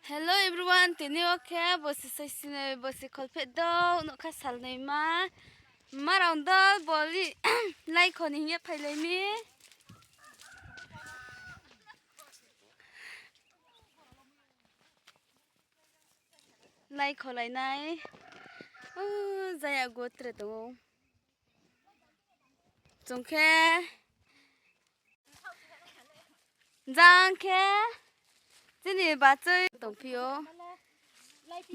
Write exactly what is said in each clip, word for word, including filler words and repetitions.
Hello everyone, tini yo khe bosi saisi ni bosi kholpheh douh, nougkha salnoima. Mma rao dol boli, lai kho ni hing ye phailai mi. Lai kholai nai. O, zaya go tre tong ou. Chung khe, jang khe, chini bachoi tongphi ou.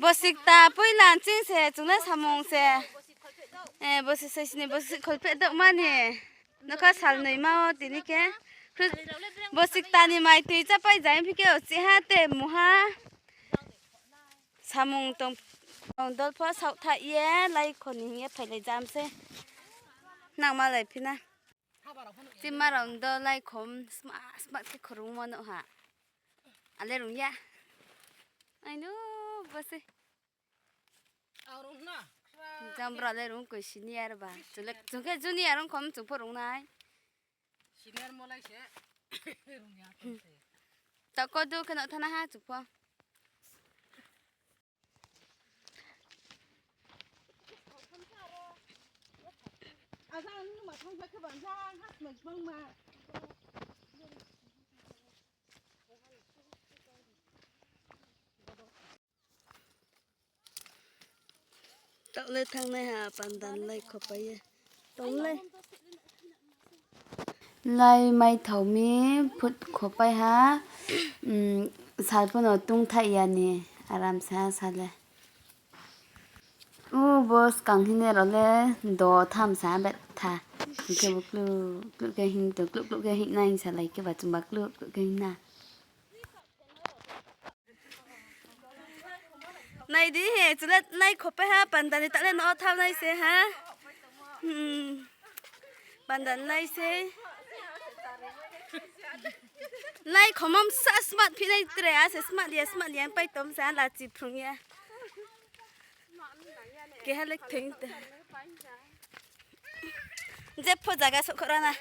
Bosi kta poila nching se, chung le samung se. Eh, bosi saisi ni bosi kholpheh douhma ni. Nougkha salnoima wo tini khe. Bosi kta ni mai tui chápai jai phi khe, o chiha te muha. Samung tong, tong dol pho saohthaih ye, lai kho ni hing ye phailai jam se. Nangma lai phi na. Chini mma rao dol lai khom sma, sma khe khorungmo no ha. Ale rung ya. Aino, bo se. Jang bra le rung koi senior ba. Chung le, chung khe junior ong khom chung pho rung nai. Senior mo lai se. Rung ya khom se. Ta ko du khe no thana ha chung pho. Taoh le thanngnai ha, pandan lai khopai ye. Tong le. Lai maithao mi phut khopai ha, um, sal pho no tungthaih ya ni, aram sa sa le. O bo skang hing ye rao le do tham sa betha. Hing khe bo kluh kluh khe hing tong, kluh kluh khe hing nai hing salai khe ba chung ba kluh kluh khe hing na. Nai di he, chung le lai khopai ha, pandan ni ta le no thanng nai se ha. Hmm. Pandan lai se. Lai khomam sa smat phi nai tre, a se smat ya, smat ya, pai tom sa lachi phrung ya. Keha le theng ta. Jepho jaga sohkhora na.